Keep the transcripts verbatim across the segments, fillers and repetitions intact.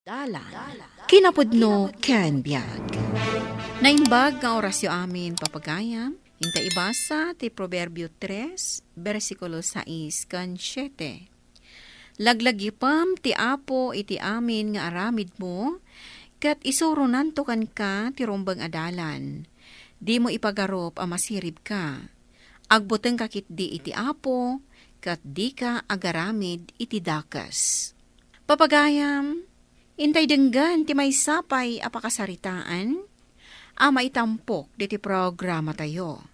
Dalan. Kinapudno ken biag. Naimbag nga orasyo amin, papagayam. Inta ibasa ti Proverbio tres, bersikulo sais ken siete. Laglagipem ti Apo iti amin nga aramidmo, ket isuronanto kenka ti rumbeng a dalan. Dimo ipagarup a masiribka. Agbutengka ketdi iti Apo, ket dika agaramid iti dakes. Papagayam, intay denggen ti maysa pay a pakasaritaan a maitampok diti programatayo.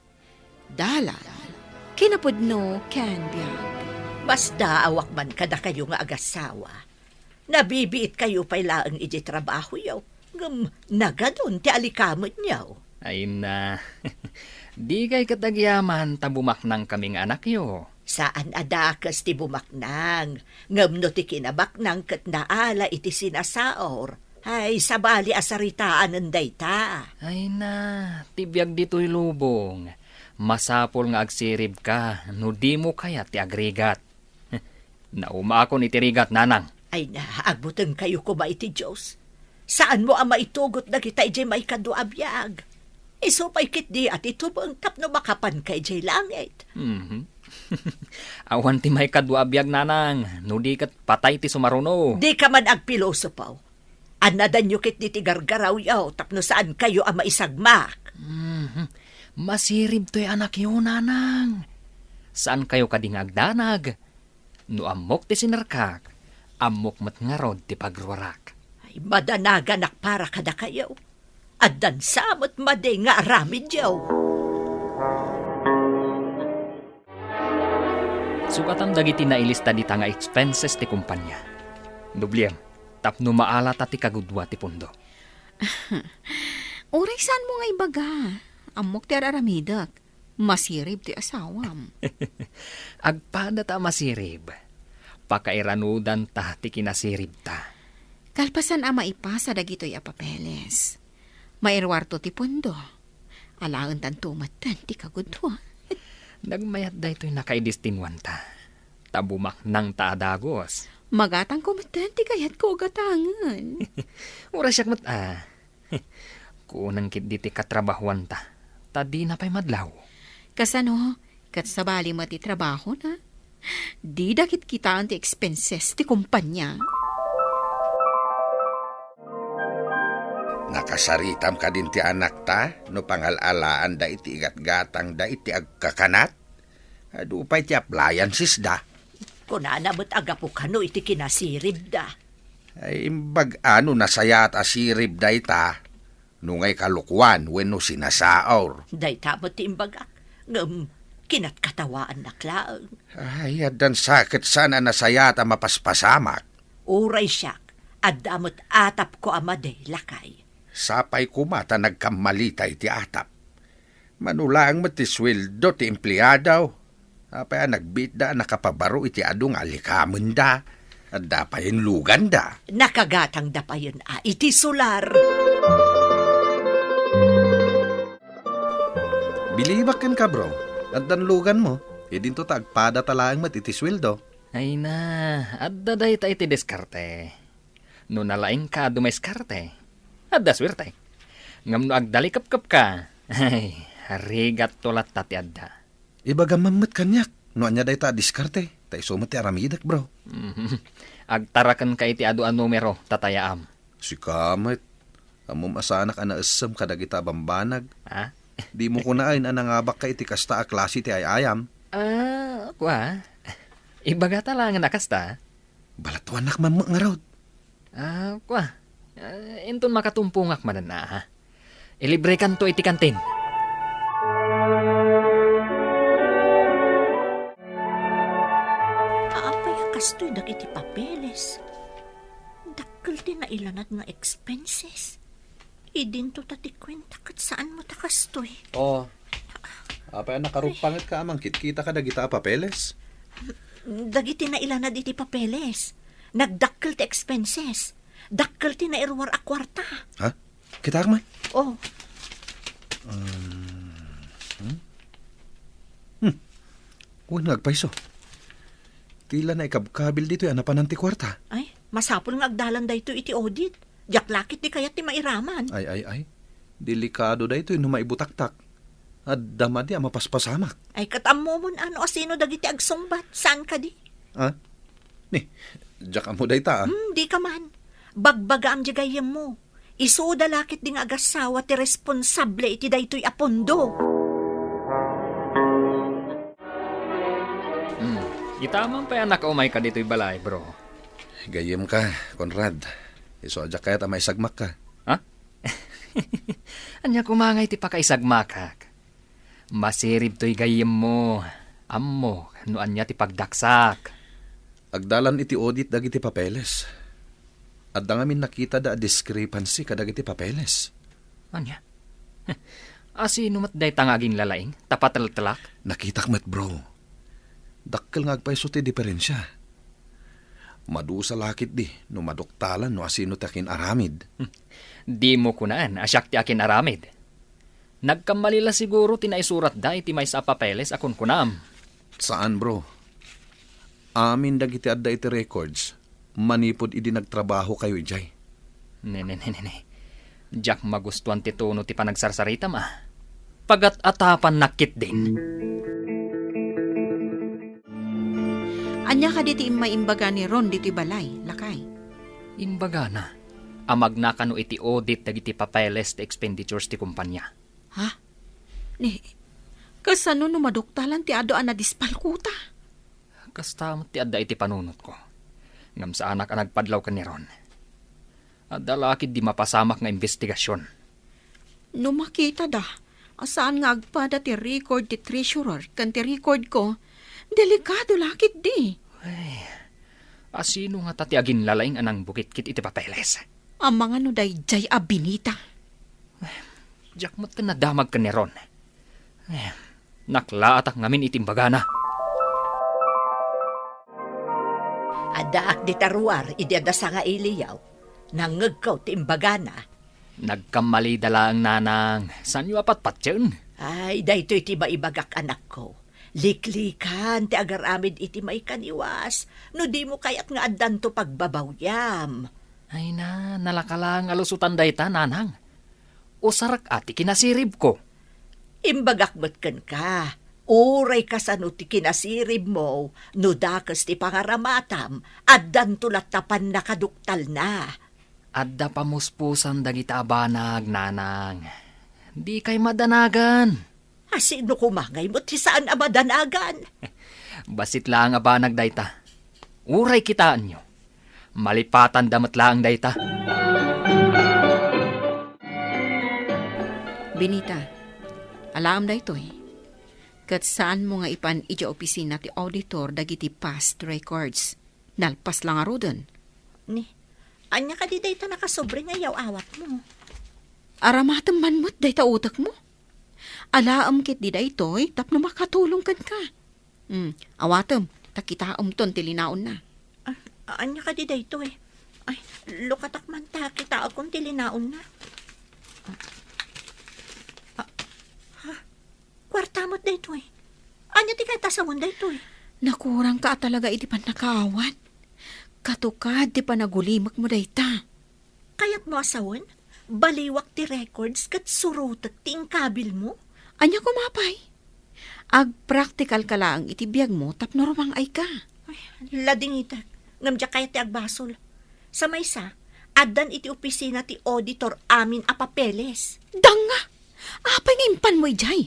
Dalan, kinapudno ken biag. Masdaawak man kadakayo nga agasawa. Nabibiitkayo pay laeng iti trabahoyo, ngem nagadun ti alikamenyo. Ay na, dikay ket agyaman ta bumaknangkami nga anakyo. Saan a dakes ti bumaknang, ngem no ti kinabaknang ket naala iti sinasaor, ay, sabali a saritaanen dayta. Ay na, ti biag ditoy lubong. Masapul nga agsiribka no dimo kayat ti agrigat. Naumaakon iti rigat, nanang. Ay na, agbutengkayo koma iti Dios. Saanmo a maitugot dagita idiay maikadua a biag. Isu pay ketdi a ti tumeng tapno makapanka idiay langit. Mhm. Awan ti maikadua a biag, nanang, no di ket patay ti sumaruno. Dika man agpilosopo. Annadanyo ketdi ti gargarawyo tapno saankayo a maisagmak. Mhm. Masirib toy anakyo, nanang. Saankayo kadi nga agdanag. No ammok ti sinerkak, ammok met ngarud ti pagruarak. Ay, madanaganak para kadakayo. Addan sa met madi nga aramidyo. Sukatam dagiti nailista dita nga expenses ti kumpanya. Dubliem, tapno maalata ti kagudua ti pundo. Uray saanmo nga ibaga, ammok ti ar-aramidek. Masirib ti asawam. Agpada ta a masirib. Pakairanudanta ti kinasiribta. Kalpasan a maipasa dagitoy a papeles, mairuarto ti pundo. Alaentanto metten ti kagudua. Nagmayat daytoy nakaidestinuanta. Ta bumaknangta a dagus. Magatangko metten ti kayatko a gatangen. Uray siak met a. Kunen ketdi ti katrabahuanta, ta dina pay madlaw. Kasano? Ket sabali met ti trabahona. Dida ket kitaen ti expenses ti kumpanya. Nakasaritam kadin ti anakta no pangal-alaanda iti igatgatangda iti agkakanat? Adu pay ti appliancesda. Kunana met a gapu kano iti kinasiribda. Ay, imbag-a no nasayaat a sirib dayta, no ngay kalokuan wenno sinasaor. Dayta met ti imbagak, ngem kinatkatawaannak laeng. Ay, addan sa ket saan a nasayaat a mapaspasamak. Uray siak, adda met atapko a madi, lakay. Sapay koma ta nagkammalita iti atap. Mano laeng met ti sueldo ti empleado. Apay a nagbiitda a nakapabaro iti adu nga alikamenda? Adda pay inluganda. Nakagatangda payen a iti solar. Bilibak kenka, bro. Addan luganmo. Idinto ta agpadata laeng met iti sueldo. Ay na, adda dayta iti diskarte. No nalaingka a dumaiskarte, adda suerte. Ngem no agdalikepkepka, ay, rigatto latta ti adda. Ibagam man met kaniak no ania dayta a diskarte, ta isu met ti aramidek, bro. Mhm. Agtarakenka iti adu a numero, tatayaam. Sika met, ammom a saanak a naessem kadagita a bambanag. Ha? Dimo kunaen a nangabakka iti kasta a klase ti ay-ayam. Ah, kua? Ibagata laengen a kasta? Balatuannak man met ngarud. Ah, kua. Ah, inton makatumpongak manen a, ha? Ilibrekanto iti kantin. Apay a kastoy dagiti papeles? Dakkel ti nailanad nga expenses. Idinto ta ti kuenta ket saan met a kastoy. Oh, apay a nakaruppangetka a mangkitkita kadagita a papeles? Dagiti nailanad iti papeles. Nagdakkel ti expenses. Dakkel ti nairuar a kuarta. Ha? Kitaak man? Oh. Um, hmm? Hmm. Wen nga agpayso. Ti la naikabkabil ditoy a napanan ti kuarta. Ay, Masapul nga agdalan daytoy iti audit. Diak la ketdi kayat ti mairaman. Ay, ay, ay. Delikado daytoy no maibutaktak. Adda madi a mapaspasamak. Ay, ket ammomon a no asino dagiti agsungbat. Saan kadi? Ah? Ni, diak ammo dayta, ah. Hmm, dika man. Bagbagaam diay gayyemmo. Isuda la ketdi nga agassawa ti responsable iti daytoy a pondo. Hmm. Ita man pay a nakaumayka ditoy balay, bro. Gayyemka, Conrad. Isu a diak kayat a maisagmakka. Ha? Ania koma ngay ti pakaisagmakak? Masirib toy gayyemmo. Ammok no ania ti pagdaksak. Agdalan iti audit dagiti papeles. Adda ngamin nakitada a discrepancy kadagiti papeles. Ania? Asino met dayta nga aginlalaing? Ta pateltelak? Nakitak met, bro. Dakkel nga agpayso ti diferensia. Madusa la ketdi no maduktalan no asino ti akin-aramid. Hmm. Dimo kunaan a siak ti akin-aramid. Nagkammali la siguro ti naisuratda iti maysa a papeles a kunkunam. Saan, bro. Amin dagiti adda iti records, manipud idi nagtrabahokayo idiay. Ne, ne, ne, ne, ne. Diak magustuan ti tono ti panagsarsaritam, ah. Pagat-atapannak ketdin. Ania kadi ti immay imbaga ni Ron ditoy balay, lakay? Imbagana a magna kano iti audit dagiti papeles ti expenditures ti kompania. Ha? Ni, kasano no maduktalan ti adu a nadispalkota? Kasta met ti adda iti panunotko. Ngem saanak a nagpadlaw ken ni Ron. Adda la ketdi mapasamak nga imbestigasion. No makitada a saan nga agpada ti record ti treasurer ken ti recordko, delikado la ketdi. Ay, asino ngata ti aginlalaing a nangbukitkit iti papeles? Amangan no daydiay a Benita. Diak met ken nadamag ken ni Ron. Eh, naklaatak ngamin iti imbagana. Addaak dita ruar idi adda sangailiaw. Nangngegko ti imbagana. Nagkammalida laeng, nanang. Saanyo a patpatien? Ay, daytoy ti maibagak, anakko. Liklikan ti agaramid iti maikaniwas no dimo kayat nga addanto pagbabawiam. Ay na, nalaka laeng a lusotan dayta, nanang. Usarek a ti kinasiribko. Imbagak met kenka, uray kasano ti kinasiribmo, no dakes ti pangaramatam, addanto latta pannakaduktalna. Adda pamuspusan dagita a banag, nanang. Dikay madanagan. Asino koma ngay met ti saan a madanagan? Bassit laeng a banag dayta. Uray kitaenyo. Malipatanda met laeng dayta. Benita, alaem daytoy. Ket saanmo nga ipan idiay opisina ti auditor dagiti past records. Nalpas la ngaruden. Ni, ania kadi dayta nakasobri nga iyaw-awatmo? Aramatem man met dayta utekmo. Alaem ketdi daytoy tapno makatulong kenka. Hmm, awatem, ta kitaemton ti linaonna. Ah, ania kadi daytoy? Ay, lukatak man ta kitaekon ti linaonna. Ah, ha? Kuarta met daytoy. Ania ti kayat a sawen daytoy? Nakurangka a talaga iti pannakaawat. Katukad ti panagulimekmo dayta. Kayatmo a sawen? Baliwak ti records ket surotek ti inkabilmo? Ania koma pay? Agpraktikalka laeng iti biagmo tapno rumang-ayka. Ay, ladingitek. Ngem diak kayat ti agbasol. Sa maysa, addan iti opisina ti auditor amin a papeles. Danga! Apay nga impanmo idiay?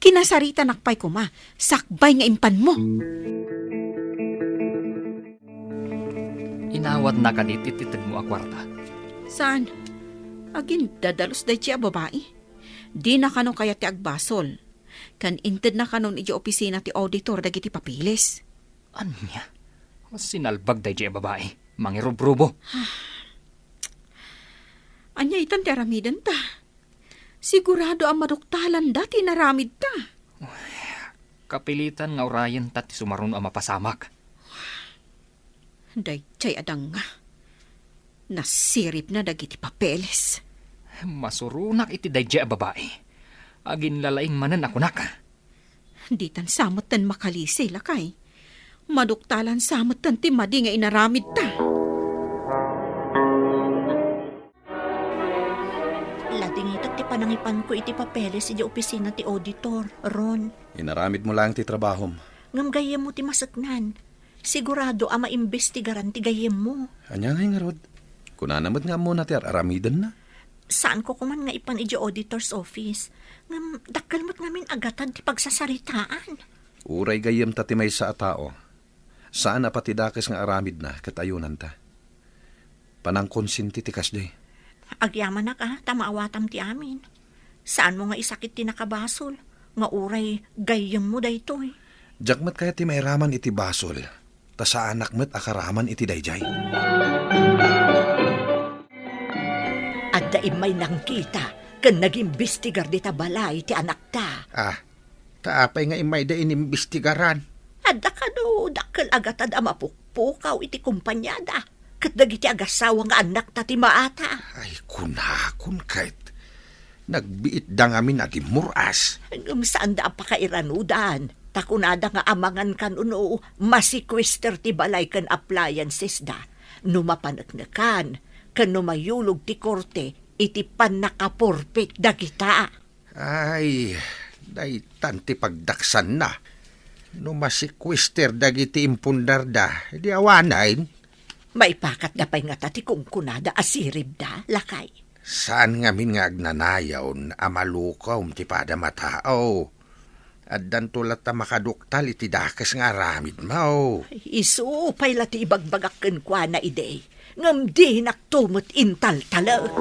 Kinasaritanak pay koma, sakbay nga impanmo. Inawatna kadi ti titegmo a kuarta? Saan? Agindadalus daydiay a babai. Dina kano kayat ti agbasol. Ken intedna kanon idiay opisina ti auditor dagiti papeles. Ania? Sinalbag daydiay a babai. Mangirubrubo. Ania itan ti aramidenta? Sigurado a maduktalanda ti inaramidta. Kapilitan nga urayenta ti sumaruno a mapasamak. Daydiay a danga. Nasiribna dagiti papeles. Masuronak iti daydiay a babai. Aginlalaing manen a kunak. Ditan sa metten makalisi, lakay. Maduktalan sa metten ti madi nga inaramidta. Tingitek ti panangipanko iti papeles idiay opisina ti auditor, Ron. Inaramidmo laeng ti trabahom. Ngem gayyemmo ti maseknan. Sigurado a maimbestigaran ti gayyemmo. Ania ngay ngarud? Kunana met nga ammona ti ar-aramidenna. Saanko koman nga ipan idiay auditor's office. Ngem dakkel met ngamin a gatad ti pagsasaritaan. Uray gayyemta ti maysa a tao, saan a pati dakes nga aramidna ket ayonanta. Panangkonsinti ti kasdi. Agyamanak a ta maawatam ti amin. Saanmo nga isakit ti nakabasol nga uray gayyemmo daytoy. Diak met kayat ti mairaman iti basol, ta saanak met a karaman iti daydiay. Adda immay nangkita ken nagimbestigar dita balay ti anakta. Ah, ta apay nga immayda inimbestigaran? Adda kano dakkel a gatad a mapukpukaw iti kompaniada ket dagiti agassawa nga annakta ti maata. Ay, kunakon ket, nagbiitda ngamin a gimmur-as. Ngem saanda a pakairanudan, ta kunada nga amangan kano no masikuester ti balay ken appliancesda, no mapaneknekan, ken no mayulog ti korte iti pannakaporpit dagita. Ay, daytan ti pagdaksanna. No masikuester dagiti impundarda, di awanen. Maipakatda pay ngata ti kunkunada a siribda, lakay? Saan ngamin nga agnanayon a malukom ti padam a tao. Addanto latta makaduktal iti dakes nga aramidmo. Isu pay la ti ibagbagak kenkuana idi, ngem dinakto met intaltalek.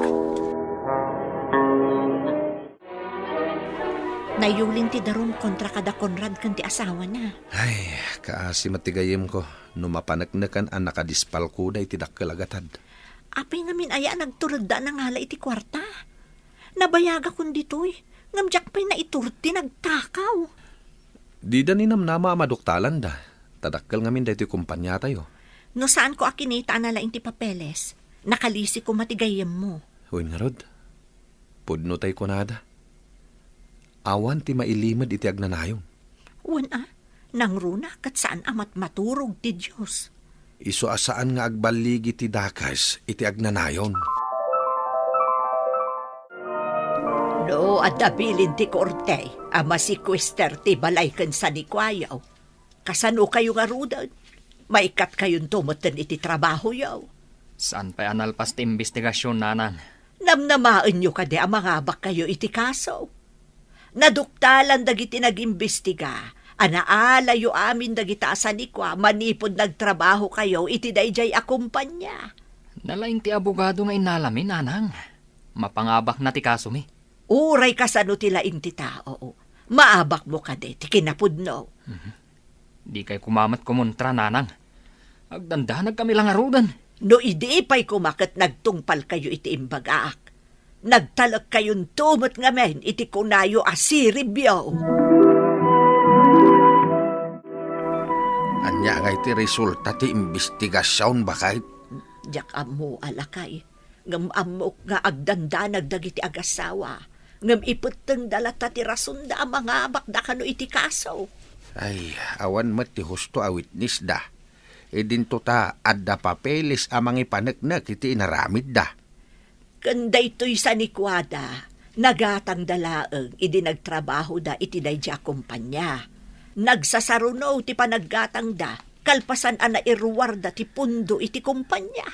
Nayulin ti darum kontra kada Conrad ken ti asawana. Ay, kaasi met ti gayyemko no mapaneknekan a nakadispalkoda iti dakkel a gatad. Apay ngamin aya a nagturedda a nangala iti kuarta? Nabayagakon ditoy, ngem diak pay naitur ti nagtakaw. Dida ninamnama a maduktalanda, ta dakkel ngamin daytoy kompaniatayo. No saanko a kinita a nalaing ti papeles, nakalisi koma ti gayyemmo. Wen ngarud, pudno tay kunada. Awan ti mailimed iti agnanayon. Wen a, nangruna ket saan a matmaturog ti Dios. Isu a saan nga agballigi ti dakes iti agnanayon. No adda bilin ti korte a masikuester ti balay ken sanikuayo, kasano kayo ngaruden? Maikkatkayonto metten iti trabahoyo. Saan pay a nalpas ti imbestigasion, nanang. Namnamaenyo kadi a mangabak kayo iti kaso? Naduktalan dagiti nagimbestiga a naalayo amin dagita a sanikua manipud nagtrabaho kayo iti daydiay a kompania. Nalaing ti abogado nga innalami, nanang. Mapangabakna ti kasomi. Uray kasano ti laing ti tao, maabakmo kadi ti kinapudno. Mhm. Dikay koma met kumontra, nanang. Agdandanagkami la ngaruden. No idi pay koma ket nagtungpalkayo iti imbagak, nagtalekkayonto met ngamin iti kunayo a siribyo. Ania ngay ti resulta ti imbestigasion, baket? Diak ammo, lakay. Ngem ammok nga agdandanag dagiti agassawa, ngem ipettengda latta ti rasonda a mangabakda kano iti kaso. Ay, awan met ti husto a witnessda. Idinto ta adda papeles a mangipaneknek iti inaramidda. Ken daytoy sanikuada, nagatangda laeng idi nagtrabahoda iti daydiay a kompania. Nagsasaruno ti panaggatangda, kalpasan a nairuarda ti pundo iti kompania.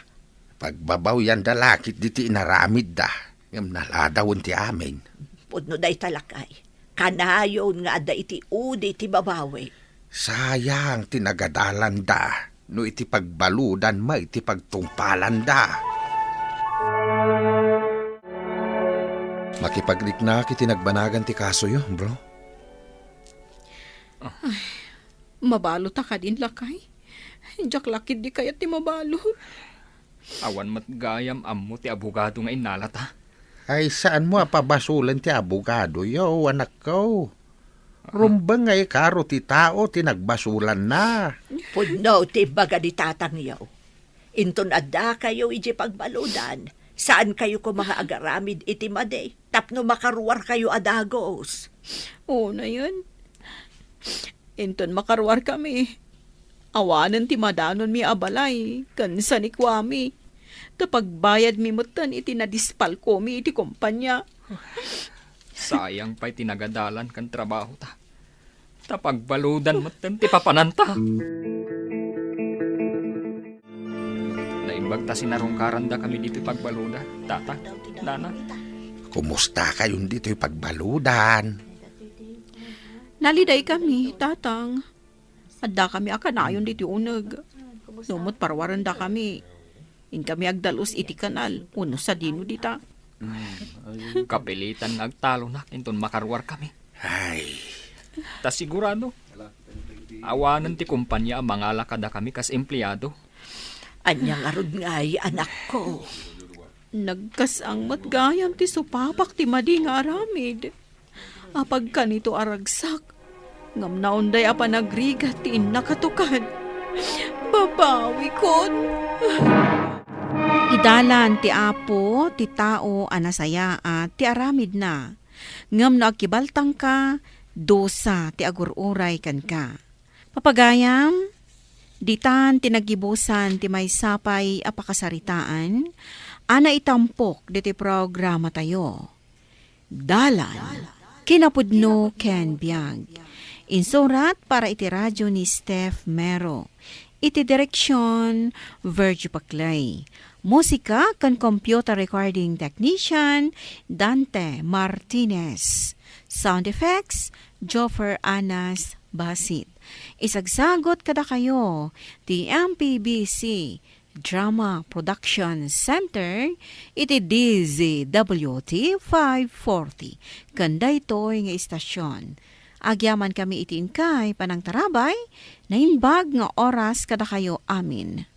Pagbabawyanda la ketdi ti inaramidda, ngem naladawen ti amin. Pudno dayta, lakay. Kanayon nga adda iti udi ti babawi. Sayang ti nagadalanda no iti pagbaludan met ti pagtungpalanda. Makipagriknak iti nagbanagan ti kasoyo, bro. Mabalota kadin, lakay? Diak la ketdi kayat ti mabalot. Awan met gayam ammo ti abogado nga innalata. Ay, saanmo a pabasolen ti abogadoyo, anakko? Rumbeng nga ikaro ti tao ti nagbasolanna. Pudno ti imbaga ni tatangyo. Inton addakayo idiay pagbaludan, saankayo koma nga agaramid iti madi tapno makaruarkayo a dagus. Unayen, inton makaruarkami, awanen ti madanonmi a balay ken sanikuami. Ta pagbayadmi metten iti nadispalkomi iti kompania. Sayang pay ti nagadalan ken trabahota. Ta pagbaludan metten ti papananta. Naimbag ta sinarungkarandakami ditoy pagbaludan, Tata, Nana. Kumustakayon ditoy pagbaludan? Nalidaykami, Tatang. Addakami a kanayon ditoy uneg. No met parwarendakami, inkami agdalus iti kanal wenno sadino dita. Kapilitan nga agtalonak inton makaruarkami. Ay. Ta sigurado, awanen ti kompania a mangala kadakami kas empleado. Ania ngarud ngay, anakko? Nagkas-ang met gayam ti supapak ti madi nga aramid. Apagkanito a ragsak, ngem naunday a panagrigat ti innaka tukad. Babawikon. Idalan ti Apo ti tao a nasayaat ti aramidna, ngem no agkibaltangka, dusa ti agur-uray kenka. Papagayam, ditan ti naggibusan ti maysa pay a pakasaritaan a naitampok ditoy programatayo. Dalan, kinapudno ken biag. Insurat para iti radyo ni Steph Mero. Iti direksyon, Virgie Paclay. Musika ken computer recording technician, Dante Martinez. Sound effects, Joffer Anas Basit. Isagsagot kadakayo ti M P B C Drama Production Center iti D Z W T five forty. Ken daytoy nga istasyon, agyamankami iti inkay panangtarabay, naimbag nga oras kadakayo amin.